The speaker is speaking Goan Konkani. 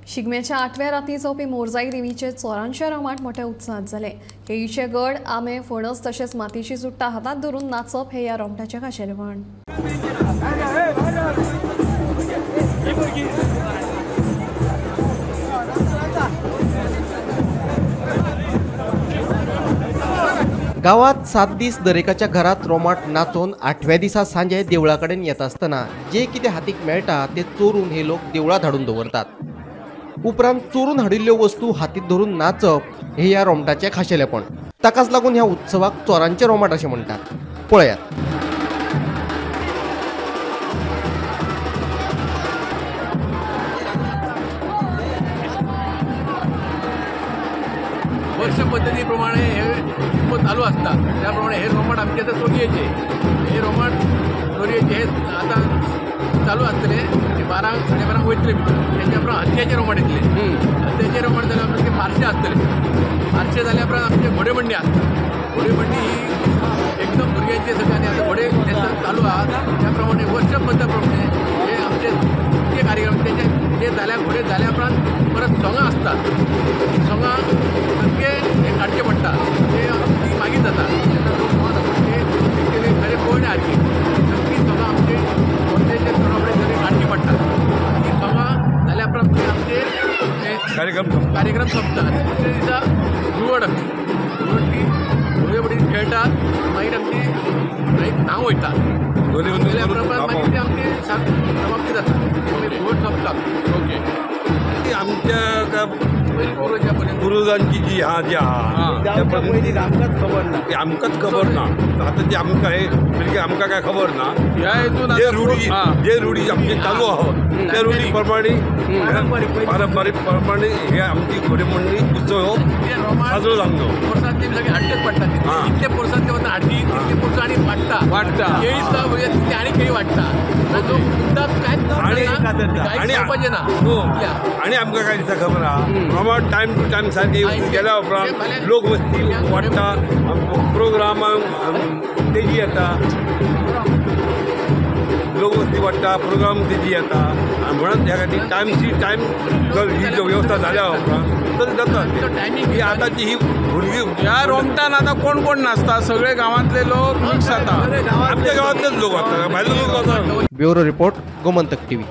शिगम्याच्या आठव्या राती जावपी मोरजाई देवीचे चोरांचे रोमाट मोठ्या उत्साहात जाले। केळीचे गड, आंबे, फणस तशेंच मातीची चुट्टां हातांत धरून नाचप हे ह्या रोमटाचें खाशेलेपण। गावात 7 दीस दरेकाच्या घरात रोमाट नाचोवन आठव्या दिसा सांजे देवळा कडेन येता आसतना जे कितें हातीक मेळटा ते चोरून हे लोक देवळांत हाडून दवरतात। उपरांत चोरून हाडिल्ल्यो वस्तू हातीत धरून नाचप हे ह्या रोमटाचें खाशेलेपण। ताकाच लागून ह्या उत्सवाक चोरांचे रोमाट अशें म्हणटात। पळयात। वर्ष पद्दतीप्रमाणे हे शिगमो चालू आसता, त्याप्रमाणे हे रोमाट आमचे आतां चोरयेचे, हे रोमाट चोरयेचे हे आतां चालू आसतले, 12 साडे 12 वयतले भितर। तेच्या उपरांत हत्याचे रोमाट येतले, हत्याचे रोमाट जाल्या उपरांत ते फारशे आसतले, फारशे जाल्या उपरांत आमचे घोडेमंडी आसता। घोडेमंडी ही एकदम भुरग्यांचे सगळे आनी आतां घोडे चालू आहा, त्या प्रमाणे वर्ष पद्दतीप्रमाणे हे आमचे ते कार्यक्रम तेचे ते जाल्या घोडे जाल्या उपरांत परत सोंगां आसतात, सोंगां सामके हे काडचे पडटा, ते ती मागीर जाता तेन्ना लोक सोंगां जाता, ते एक्चुअली खरें पळोवणे सारकी सगळीं सोंगां आमचे मोरजेचे चोरां सगळीं काडची पडटा। ती सोंगां जाल्या उपरांत आमचे कार्यक्रम सोंपता। आनी दुसऱ्या दिसा धुळवट आमची, धुळवट ती घोडे खेळटात, मागीर आमची न्हांव वयता, जाल्या उपरांत मागीर ती आमची समाप्ती जाता, धुळवट सोंपता। ओके, आमच्या पुर्वजांची जी हा जी आहा त्या पद्दतीन आमकांच खबर ना, ती आमकांच खबर ना। आतां ती आमकां हे भुरगे आमकां काय खबर ना। ह्या हितून जे रुढी आमची चालू आहा त्या रुढी प्रमाणे पारंपारीक प्रमाणे हे आमची घोडेमोडणी उत्सव हो साजरो जावंक जाय। पोरसांतले सगळे हाडचेच पडटा, इतले पोरसांतले वता हाडटी तितले पोरसां आनी वाडटा, वाडटा केळी सुद्दां आनी केळी वाडटा, आणि आणि आमकां काय दिसता खबर आहा, प्रमाण टायम टू टायम सारकी गेल्या उपरांत लोक वस्ती वाडटा, प्रोग्रामांक तेजी येता, लोक वस्ती वाडटा, प्रोग्राम तेजी येता, म्हणून ह्या खातीर टायमशी टायम जर ही वेवस्था जाल्या उपरांत तर जाता। ही आतांची ही भुरगीं ह्या रोमटान आतां कोण कोण नाचता, सगळे गांवांतले लोक मिक्स जाता, आमच्या गांवांतलेच लोक वता, भायले लोक वता। Bureau report, Gomantak TV.